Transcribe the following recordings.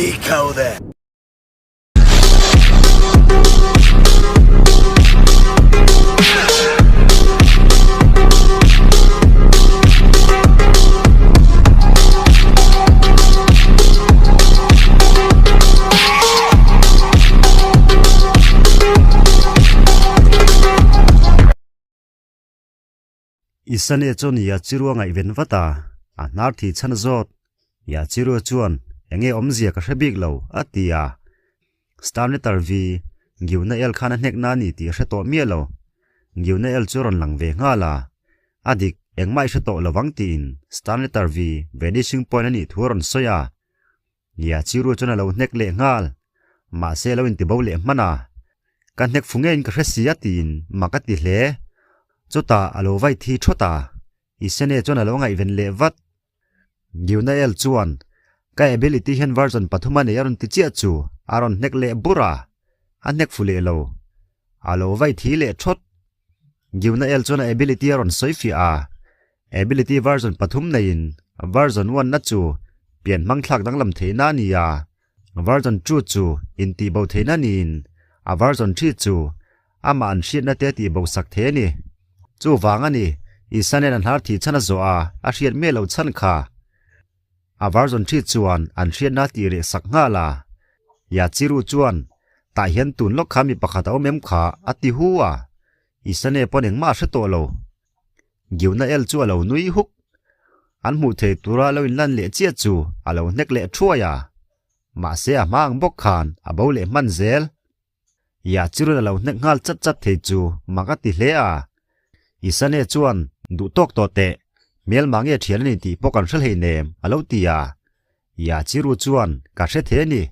Decode. Isane chuan Yachirua ngaihven vat a, a hnar thih chhan zawt. Yachirua chuan, Enge awmzia ka hre bik lo, a ti a. Stanley Tarvi, Giuna El khan a hnek na a ni tih a hre tawh miah lo. Giuna El chu a rawn lang ve nghal a. A dik, engmah i hre tawh lo vang tiin Stanley Tarvi vanishing point a nih thu a rawn sawi a. Yachirua chuan a lo hnek leh nghal. Mahse a lo intibo leh hman a. Ka hnek fu ngeiin ka hre si a tiin mak a ti hle. Chutah a lo vai thi thawt a. Isene chuan a lo ngaihven leh vat. Giunael chuan, Ka ability hian version pathum a nei a rawn ti chiah chu a rawn hnek leh bur a. A hnek fu leh lo. A lo vai thi leh thawt. Giunael chuan a ability a rawn sawi fiah a. Ability version pathum neiin version one na chu pian hmang thlak danglam theihna a ni a, version two chu intihbo theihna niin a version three chu amah an hriatna te tihbo sak thei a ni. Chuvang a ni, Isanen a hnar thih chhan a zawh a, a hriat miah loh chhan kha. A version three chuan an hriatna a tih reh sak nghal a. Yachiru chuan, Tah hian tun lawk kha mi pakhat a awm em kha? a ti hu a. Isane pawn engmah a hre tawh lo. Giunael chu a lo nui huk. An hmuh thei tura lo inlan leh chiah chu a lo hnek leh thuai a. Mahse a hma ang bawk khan a bo leh hman zel. Yachirun a lo hnek nghal chat chat thei chu mak a ti hle a. Isane chuan duh tawk tawh teh, hmelma nge thian a ni tih pawh kan hre hleinem a lo ti a. Yachiru chuan ka hre thei a ni,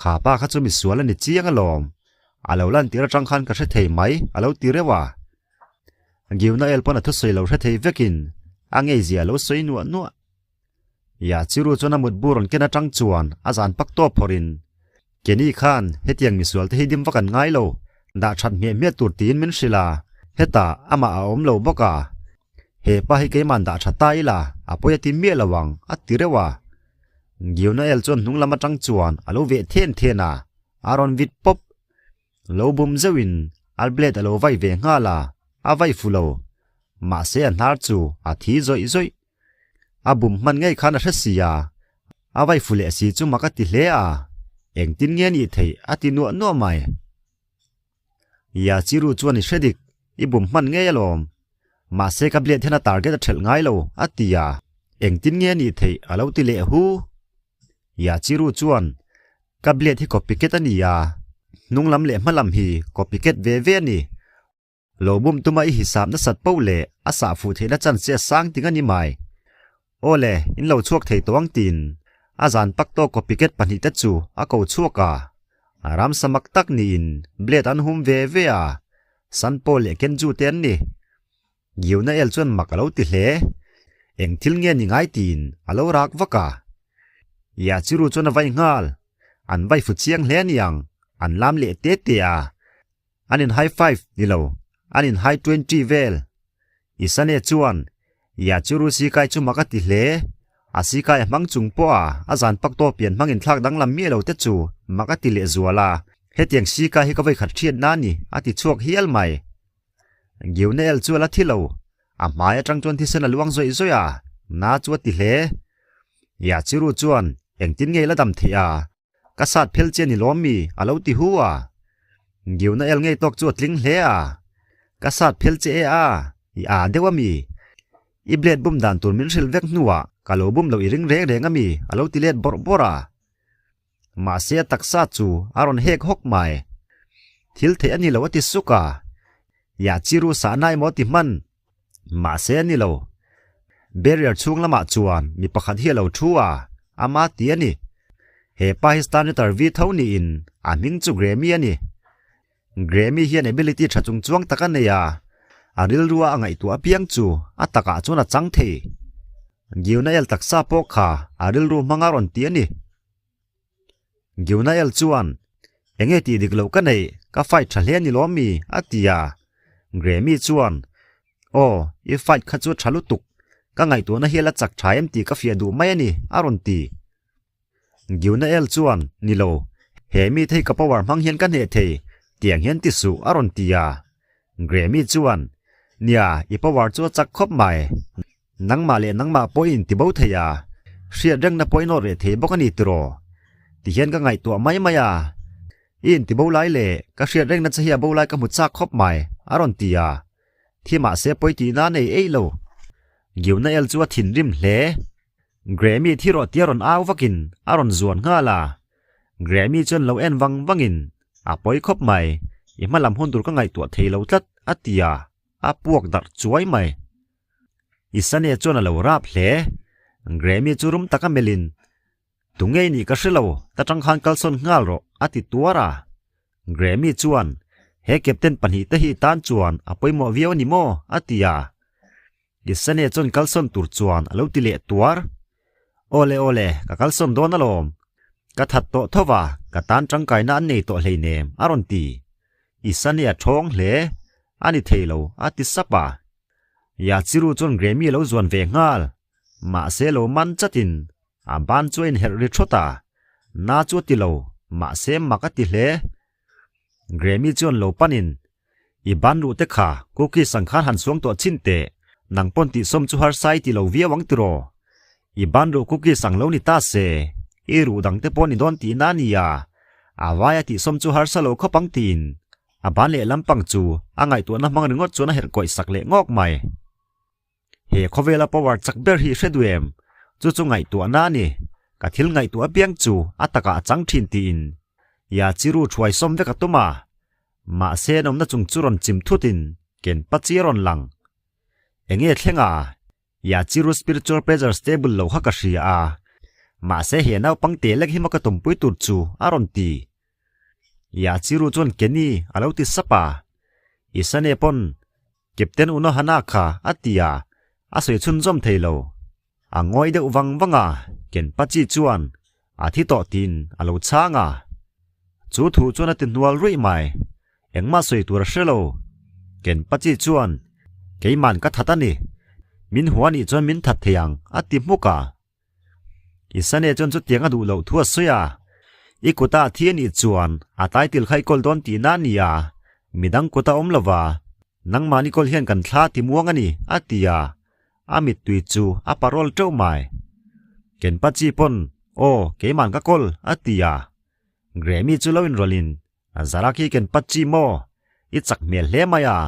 kha pa kha chu misual a ni chiang alawm. A lo lan tir atang khan ka hre thei mai a lo ti reuh a. Giunael pawn a thusawi lo hre thei vekin a ngeizia a lo sawi nuah nuah. Yachiru chuan a mutbu rawn ken atang chuan a zan pak tawp phawrhin, Kenny khan hetiang misual te hi dim vak an ngai lo, dah that hmiah hmiah tur tiin min hrilh a, hetah amah a awm lo bawk a. He pa hi keima'n dah tha ta ila, a pawi a ti miah lo ang, a ti reuh a. Giunael chuan hnung lam atang chuan a lo veh then then a, a rawn vit pawp. Lo bum zeuhin a blade a lo vai ve nghal a, a vai fu lo. Mahse a hnar chu a thi zawih zawih. A bum hman ngei khan a hre si a, a vai fu leh si chu mak a ti hle a, engtin nge nih theih a ti nuah nuah mai. Yachiru chuan i hre dik, i bum hman ngei alawm. Mahse ka blade hian a target a thelh ngai lo, a ti a, engtin nge nih theih a lo ti leh hu. Yachiru chuan, Ka blade hi copycat a ni a, hnung lam leh hma lam hi copycat ve ve a ni. Lo bum tuma i hisap nasat poh leh a sah fuh theihna chance a sang ting a ni mai. Aw le, in lo chhuak thei tawh ang tiin a zan pak tawk copycat pahnihte chu a ko chhuak a. Ramsa mak tak niin blade an hum ve ve a, Sanpo leh Kenju te an ni. Giunael chuan mak a lo ti hle. Eng thil nge ni ngai tiin a lo rak vak a. Yachiru chuan a vai nghal. An vai fu chiang hle a niang, an lam leh te te a. An in high five ni lo, an in high 20 vel. Isane chuan Yachiru sikai chu mak a ti hle. A sikai a hmang chung pawh a, a zan pak tawp pian hmang inthlak danglam miah lo te chu mak a ti leh zual a. Hetiang sikai hi ka vawikhat hriat na a ni, a ti chhuak hial mai. Giunael chu a la thi lo. A hmai atang chuan thisen a luang zawih zawih a, na chu a ti hle. Yachiru chuan, Engtin nge i la dam theih a? Ka sat phel che ni lawm mi? a lo ti hu a. Giunael ngei tawk chu a tling hle a. Ka sat phel che e a, i a deuh a mi? I blade bum dan tur min hrilh vek hnuah ka lo bum loh i ring reng reng a mi? a lo ti let bawrh bawrh a. Mahse a taksa chu a rawn hek hawk mai. Thil theih a ni lo a ti suk a. Yachiru sahna emaw ti hman. Mahse a ni lo. Barrier chhung lamah chuan mi pakhat hi a lo thu a, ama ti a ni. He pa hi Stanley Tarvi tho niin a hming chu Grammy a ni. Grammy hian ability tha chung chuang tak a nei a, a rilrua a ngaihtuah apiang chu a takah chuan a chang thei. Giunael taksa pawh kha a rilru hmang a rawn ti a ni. Giunael chuan, Enge tih dik loh ka neih, ka fight tha hle a ni lawm mi? a ti a. Grammy chuan, Aw, i fight kha chu tha lutuk, ka ngaihtuahna hi a la chak tha em tih ka fiah duh mai a ni, a rawn ti. Giunael chuan, Ni lo, he mite hi ka power hmang hian ka hneh thei, tiang hian ti suh, a rawn ti a. Grammy chuan, Nia, i power chu a chak khawp mai. Nangmah leh nangmah pawh i inti bo thei a, hriat rengna pawh i nawt reh thei bawk a ni tiraw? Ti hian ka ngaihtuah mai mai a. I inti bo lai leh ka hriat rengna che hi a bo lai ka hmu chak khawp mai, a rawn ti a. Thi mahse pawi tihna a nei eih lo. Giunael chu a thinrim hle. Grammy thi rawh tia rawn au vakin a rawn zuan nghal a. Grammy chuan lo en vang vangin, A pawi khawp mai, i hma lam hun tur ka ngaihtuah thei lo tlat, a ti a, a puak darh chuai mai. Isane chuan a lo rap hle. Grammy chu rum taka melhin, Tunge i nih ka hre lo, ta tang khan kalsawn nghal rawh, a ti tuar a. Grammy chuan, He captain pahnihte hi i tan chuan a pawimawh viau a ni maw? a ti a. Isane chuan kalsawn tur chuan a lo ti leh tuar. Awle awle, ka kalsawn dawn alawm. Ka that tawh tho va, ka tan tangkaina an nei tawh hleinem, a rawn ti. Isane a thawng hle. A ni thei lo, a ti sap a. Yachiru chuan Grammy a lo zuan ve nghal. Mahse lo man chatin a ban chu a inherh ri thawt a, na chu a ti lo, mahse mak a ti hle. Grammy chuan lo panin, I ban ruh te kha cookies ang khan han suang tawh chin teh, nang pawn tihsawm chu harsa i ti lo viau ang tiraw? I ban ruh cookies ang lo ni ta se, i ruh dang te pawh ni dawn tihna a nia, a vaia tihsawm chu harsa lo khawp ang tiin a ban leh lampang chu a ngaihtuahna hmang ringawt chuan a herh kawih sak leh ngawk mai. He khawvela power chak ber hi hre duh em? Chu chu ngaihtuahna a ni. Ka thil ngaihtuah apiang chu a takah a chang thin tiin Yachiru thuai sawm vek a tum a. Mahse an awmna chung chu rawn chim thutin ken pachi a rawn lang. Enge thleng a? Yachiru spiritual pressure stable lo kha ka hria a. Mahse he naupang te lek hi maw ka tumpui tur chu a rawn ti. Yachiru chuan Kenny a lo ti sap a. Isane pawn Captain Unohana kha a ti a, a sawi chhunzawm thei lo. A ngawi deuh vang vang a, Kenpachi chuan a thi tawh tiin a lo chhang a. Chu thu chuan a ti hnual ruih mai. Engmah sawi tur a hre lo. Kenpachi chuan, Keiman ka that a ni. Min hua nih chuan min that thei ang, a ti hmuk a. Isane chuan chutiang a duh loh thu a sawi a, I kuta a thi a nih chuan a taitil kha i kawl dawn tihna a ni a, midang kut a awm lo va, nangmahni kawl hian kan thla ti muang a ni, a ti a, a mittui chu a parawl teuh mai. Kenpachi pawn, Aw, keiman ka kawl, a ti a. Grammy chu lo inrawlhin, A zara khi ken pat chi maw? I chak hmel hle mai a,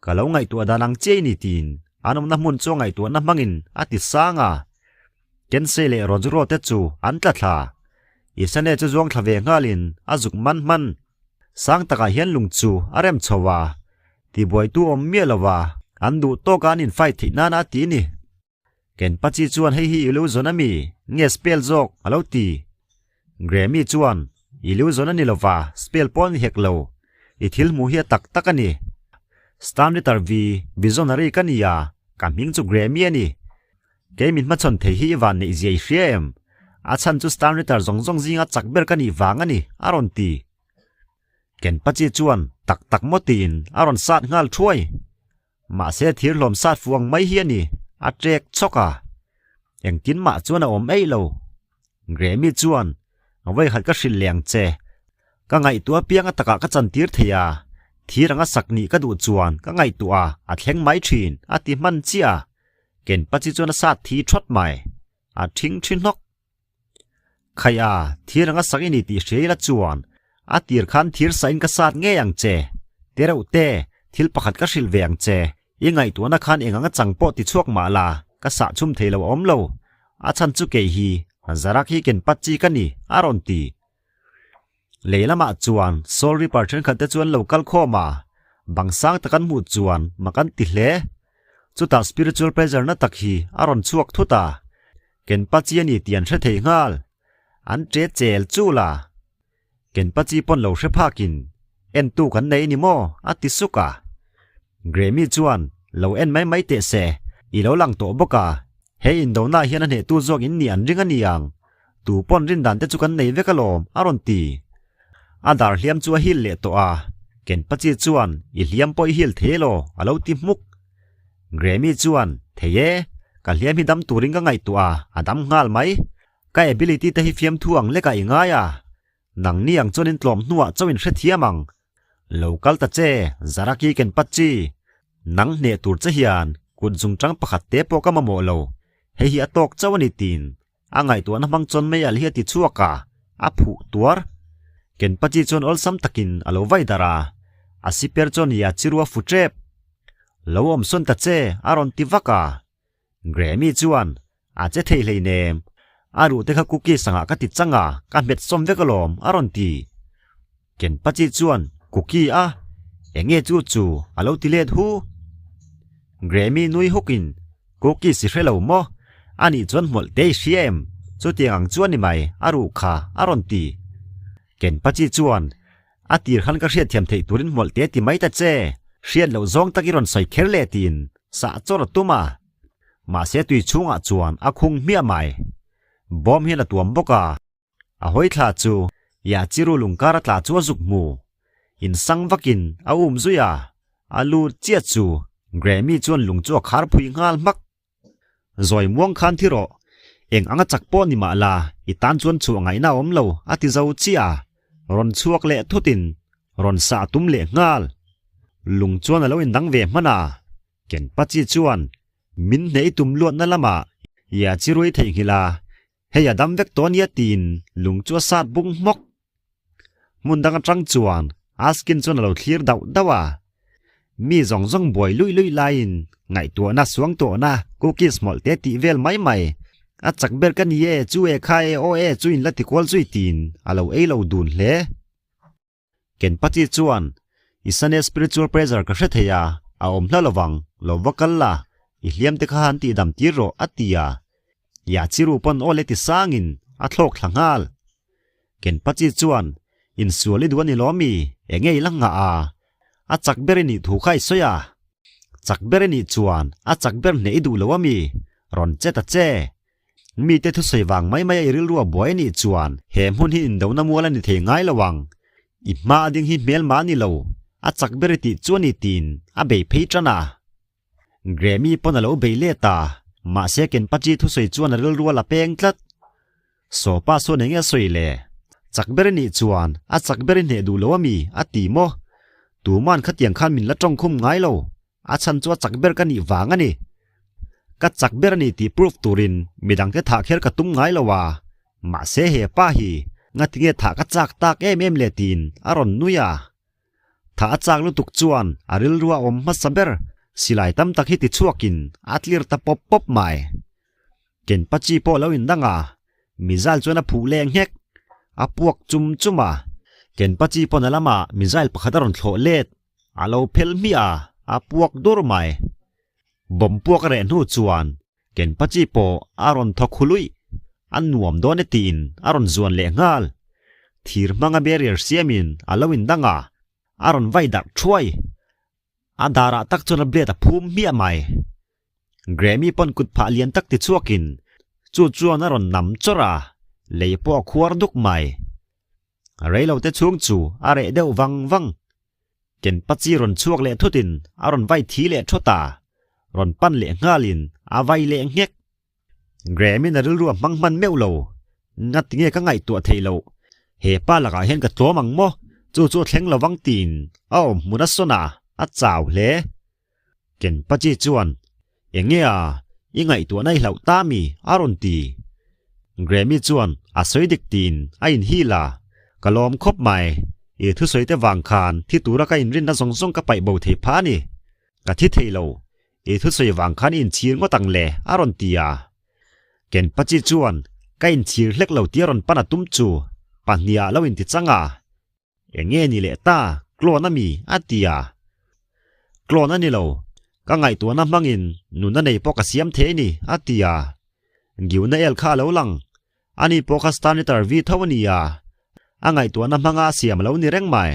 ka lo ngaihtuah dan ang chiai ni tiin an awmna hmun chu a ngaihtuahna hmangin a ti sang a. Kensei leh Rojuro te chu an tla thla. Isane chu zuang thla ve nghalin a zuk man hman. Sang takah hian lung chu a rem chho a, tibuaitu awm miah lo va, an duh tawka an infight theih nana a ti ni. Kenpachi chuan hei hi illusion a mi nge spell zawk a lo ti. Grammy chuan illusion a ni lova spell pawh a ni hek lo. I thil hmuh hi a tak tak a ni. Stanritter V visionary ka ni a, ka hming chu Grammy a ni. Kei min hmachhawn thei hi i van neih zia i hria em? A chhan chu Stanritter zawng zawng zinga chak ber ka nih vang a ni, a rawn ti. Kenpachi chuan tak tak maw tiin a rawn sat nghal thuai. Mahse thir hlawm sat fu ang mai hi a ni, a ṭek chawk a. Engtin mah chuan a awm eih lo. Grammy chuan, Vawikhat ka hrilh leh ang che. Ka ngaihtuah apiang a takah ka chantir thei a, thir anga sak nih ka duh chuan ka ngaihtuah a, a thleng mai ṭhin, a ti hman chiah a. Kenpachi chuan a sat thi ṭhawt mai. A ṭhing ṭhi hnawk. Khaih a, thir anga sak i ni tih hria ila chuan a tir khan thir sain ka sat ngei ang che. Tereuh te, thil pakhat ka hrilh ve ang che. I ngaihtuahna khan eng anga chang pawh ti chhuak mah la, ka sah chhum thei lo a awm lo. A chhan chu kei hi, Zarak hi ken pat chi ka ni, a rawn ti. Lei lamah chuan Soul Reaper thenkhat te chuan lo kal khawm a, bang sang tak an hmuh chuan mak an ti hle. Chutah spiritual pressure na tak hi a rawn chhuak thut a, Kenpachi a ni tih an hre thei nghal. An ṭe chel chul a, Kenpachi pawn lo hre phakin entu kan nei ni maw? a ti suk a. Grammy chuan lo en mai mai teh se, i lo lang tawh bawk a, he indona hian a hnehtu zawk in nih an ring a ni ang. Tu pawn rindan te chu kan nei vek alawm, a rawn ti. A dar hliam chu a hil leh tawh a, Kenpachi chuan, I hliam pawh i hil thei elaw? a lo ti hmuk. Grammy chuan, Thei e, ka hliam hi dam turin ka ngaihtuah a, a dam nghal mai. Ka ability te hi fiamthu ang lekah i ngai a, nangni ang chuan in tlawm hnuah chauh in hrethiam ang. Lo kal ta che, Zaraki Kenpachi. Nang hneh tur che hian kut zungchang pakhat te pawh ka mamawh lo, hei hi a tawk chauh a ni tiin a ngaihtuahna hmang chuan mei alh hi a ti chhuak a, a phuh tuar. Kenpachi chuan awlsam takin a lo vai darh a, a siper chuan Yachiru a fu tep. Lo awm sawn ta che, a rawn ti vak a. Grammy chuan, A che thei hleinem, a ruh te kha cookie sangah ka ti chang a, ka hmet sawm vek alawm, a rawn ti. Kenpachi chuan, Cookie a? Enge chu chu? a lo ti let hu. Grammy nui hukin, Cookies i hre lo maw? Anih chuan hmawlh te i hria em? Chutiang ang chuan ni mai, a ruh kha, a rawn ti. Kenpachi chuan, A tir khan ka hriatthiam theih turin hmawlh te ti mai ta che, hriat loh zawng tak i rawn sawi kher leh tiin sah chawr a tum a. Mahse tui chhungah chuan a khung hmiah mai. Bawm hian a tuam bawk a. A hawi thla chu Yachiru lungkar a tla chu a zuk hmu. Insang vakin a um zui a, a lut chiah chu Grammy chuan lung chu a khar phui nghal hmak. Zawi muang khan thi rawh. Eng anga chak pawh ni mah la, i tan chuan chhuah ngaihna a awm lo, a ti zo chiah a. Rawn chhuak leh thutin rawn sah tum leh nghal. Lung chuan a lo indang ve hman a. Kenpachi chuan min hneh i tum luatna lamah ia chi ruai theihnghilh a, hei a dam vek tawh ania tiin lung chu a sat bung hmawk. Hmun dang atang chuan Askin chuan a lo thlir dauh dauh a. Mi zawng zawng buai luih luih laiin ngaihtuahna suang tawhna cookies hmawlh te tih vel mai mai. A chak ber ka ni e, chu e kha e, aw e chu in la ti kual zui tiin a lo ei lo dun hle. Kenpachi chuan, I sane spiritual pressure ka hre thei a, a awm hla lovang, lo va kal la, i hliam te kha han tihdam tir rawh, a ti a. Yachiru pawn aw le ti sangin a thlawk thla nghal. Kenpachi chuan, Insual i duh a ni lo mi, enge i la nghah a? A chak ber i nih thu kha i sawi a. Chak ber i nih chuan a chak ber hneh i duh lo a mi? Rawn che ta che. Mite thusawi vang mai mai a i rilru a buai a nih chuan he hmun hi indona mual a ni thei ngai lo ang. I hma a ding hi hmelma a ni lo, a chak ber i tih chu a ni tiin a bei phei tan a. Grammy pawn a lo bei let a, mahse Kenpachi thusawi chuan a rilru a la peng tlat. Sawpa sawn enge a sawi le? Chak ber i nih chuan a chak ber i hneh duh lo a mi? a ti maw? Tuman khatiang khan min la tawngkhum ngai lo, A chhan chu a chak ber ka nih vang a ni. Ka chak ber a ni tih proof turin midangte thah kher ka tum ngai lo a, mahse he pa hi ngatinge thah ka chak tak em em le tiin a rawn nui a. Thah a chak lutuk chuan a rilru a awm hmasa ber silai tam tak hi tichhuakin a tlir ta pawp pawp mai. Kenpachi pawh lo indang a, missile chuan a phuh leh nghek. A puak chum chum a, Kenpachi pawn a lamah missile pakhat a rawn thlawh let. A lo phel hmiah a, a puak dur mai. Bomb puak a reh hnu chuan Kenpachi pawh a rawn thaw khu luih. A nuam dawn e tiin a rawn zuan leh nghal. Thir hmanga barrier siamin a lo indang a, a rawn vai darh thuai. A darah tak chuan a blade a phum hmiah mai. Grammy pawn kut phah lian tak ti chhuakin chu chuan a rawn nam chawrh a, lei pawh a khuar duk mai. Reilote chhung chu a reh deuh vang vang. Kenpachi rawn chhuak leh thutin a rawn vai thi leh thawt a, rawn pan leh nghalin a vai leh nghek. Graham-in a rilru a hmang hman meuh lo. Ngatinge ka ngaihtuah theih loh? He pa lakah hian ka tlawm ang maw? Chu chu a thleng lovang tiin a awm hmun a sawn a, a chau hle. Kenpachi chuan, Enge a, i ngaihtuahna i hlauh ta mi? a rawn ti. Grammy chuan a sawi dik tiin a inhil a, Ka lawm khawp mai, i thusawi te vang khan thi tura ka inrinna zawng zawng ka paih bo thei phah a ni. Ka thi thei lo, i thusawi vang khan i inchhir ngawt ang le, a rawn ti a. Kenpachi chuan, Ka inchhir hlek lo tia rawn pan a tum chu pahniha lo inti chang a. Eng nge ni leh ta, clone a mi? a ti a. Clone a ni lo, ka ngaihtuahna hmangin nuna nei pawh ka siam thei a ni, a ti a. Giuna el kha a lo lang, ani pawh kha Starneter vi tho a ni a, a ngaihtuahna hmanga a siam a lo ni reng mai.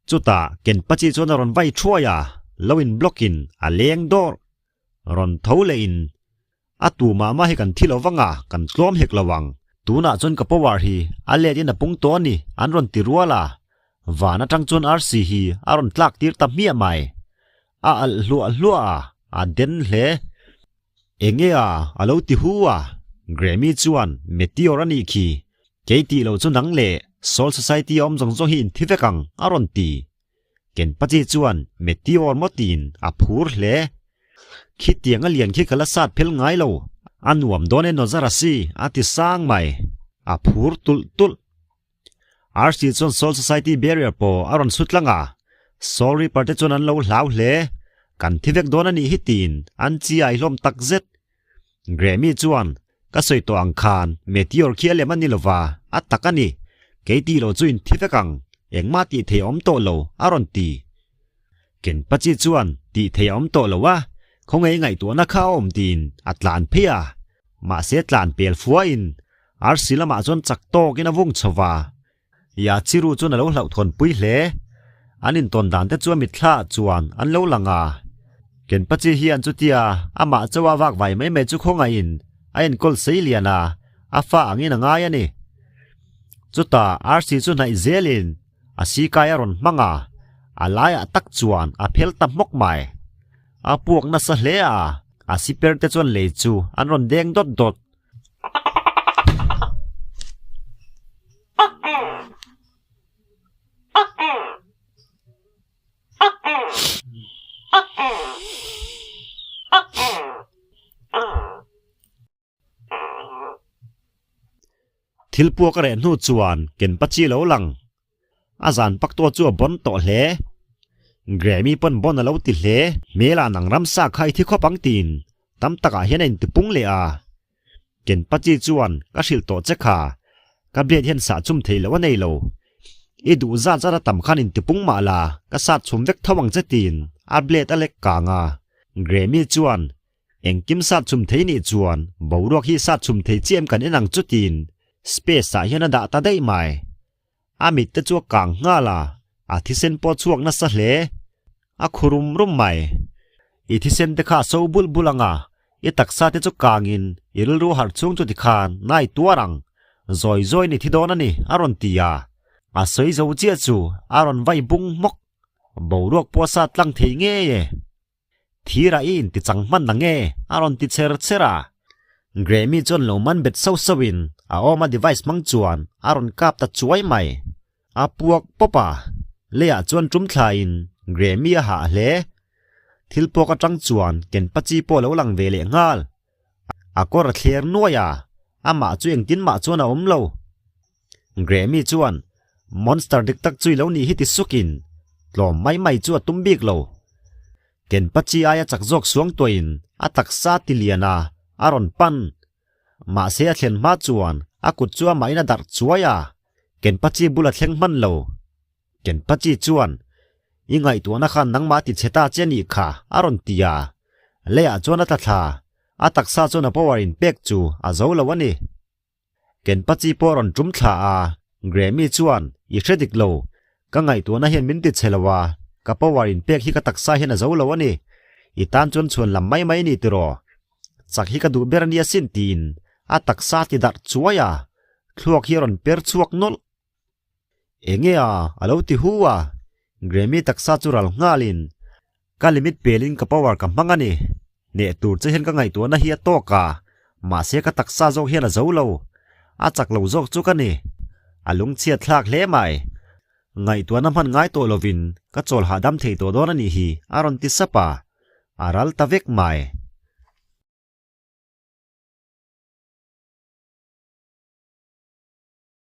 Chutah Kenpachi chuan a rawn vai thuai a, lo in block in a leng dawrh. Rawn tho leh in A tu mah mah hi kan thi lo vang a, kan tlawm hek lo ang. Tunah chuan ka power hi a let in a pung tawh a ni, an rawn ti rual a. Van atang chuan arsi hi a rawn tlak tir ta hmiah mai. A alh hluah hluah a, a den hle. Enge a, a lo ti hu a. Grammy chuan Meteor a nih khi, kei tih loh chu nang leh Soul Society a awm zawng zawng hi inthi vek ang, a rawn ti. Kenpachi chuan Meteor maw tiin a phur hle. Khitiang a lian khi ka la sat phel ngai lo, a nuam dawn e Nozarasi, a ti sang mai. A phur tulh tulh. RC chuan Soul Society barrier pawh a rawn sut tlang a, Soul Reaper te chuan an lo hlau hle. Kan thi vek dawn a nih hi tiin an chi ai hlawm tak zet. Grammy chuan, Ka sawi tawh ang khan Meteor khi a lem a ni lova, a tak a ni. Kei tih loh chu in thi vek ang, engmah tih thei a awm tawh lo, a rawn ti. Kenpachi chuan tih thei a awm tawh lo a, khawngaih ngaihtuahna kha a awm tiin a tlan phei a. Mahse tlan pel fuain Arsi lamah chuan chak tawkin a vung chho va. Yachiru chuan a lo hlauhthawn pui hle. An intawn dan te chu a mitthla ah chuan an lo lang a. Kenpachi hian chutia amah chawa vak vai mai mai chu khawngaihin a enkawl sei lian a, a fa angin a ngai a ni. Chutah arsi chu hnaih zelin a sikai a rawn hmang a, a laiah tak chuan a phel ta hmawk mai. A puak nasa hle a, a siper te chuan lei chu an rawn deng dawt dawt. Thil puak a reh hnu chuan Kenpachi lo lang. A zan pak tawh chu a bon tawh hle. Grammy pawn bon a lo ti hle. Hmel ah nang ramsa kha i thi khawp ang tiin tam takah hian a intipung leh a. Kenpachi chuan ka hrilh tawh che kha, ka blade hian sah chum theih loh a nei lo. I duh zat zat a tam khan intipung mah la, ka sat chhum vek tho ang che tiin a blade a lek kang a. Grammy chuan Engkim sat chhum thei nih chuan boruak hi sat chhum thei chiah em kan en ang chu tiin space ah hian a dah ta daih mai. A mit te chu a kang nghal a, a thisen pawh a chhuak nasa hle. A khu rum rum mai. I thisen te kha a so bulh bulh ang a, i taksa te chu kangin i rilru harh chhung chu tikhan nai tuar ang. Zawi zawiin i thi dawn a ni, a rawn ti a. A sawi zo chiah chu a rawn vai bung hmawk. Boruak pawh a sat tlang thei ngei e. Thirah i inti chang hman na nge? a rawn ti cher cher a. Grammy chuan lo man bet sauh sauhin a awma device hmang chuan a rawn kap ta chuai mai. A puak pawp a, leiah chuan tum thlain Grammy a hah hle. Thil puak atang chuan Kenpachi pawh a lo lang ve leh nghal. A kawr a thler nuai a, amah chu engtin mah chuan a awm lo. Grammy chuan Monster dik tak chu i lo nih hi ti sukin tlawm mai mai chu a tum bik lo. Kenpachi aia chak zawk suang tuahin a taksa ti lian a, a rawn pan. Mahse a thlen hma chuan a kut chu amahin a darh chuai a, Kenpachi bul a thleng hman lo. Kenpachi chuan, I ngaihtuahna khan nangmah ti chhe ta che nih kha, a rawn ti a. Leiah chuan a tla thla, a taksa chuan a power inpek chu a zo lo a ni. Kenpachi pawh a rawn tum thla a, Grammy chuan, I hre dik lo, ka ngaihtuahna hian min ti chhe lo a, ka power inpek hi ka taksa hian a zo lo a ni. I tan chuan chhuan lam mai mai a ni tiraw? Chak hi ka duh ber a nia sin tiin a taksa ti darh chuai a, thluak hi a rawn per chhuak nawlh. Enge a? A lo ti hu a. Grammy taksa chu ral nghalin, Ka limit pelin ka power ka hmang a ni. Hneh tur che hian ka ngaihtuahna hi a tawk a, mahse ka taksa zawk hian a zo lo. A chak lo zawk chu ka ni. A lungchhiat thlak hle mai. Ngaihtuahna hman ngai tawh lovin ka chawl hahdam thei tawh dawn a nih hi, a rawn ti sap a. A ral ta vek mai.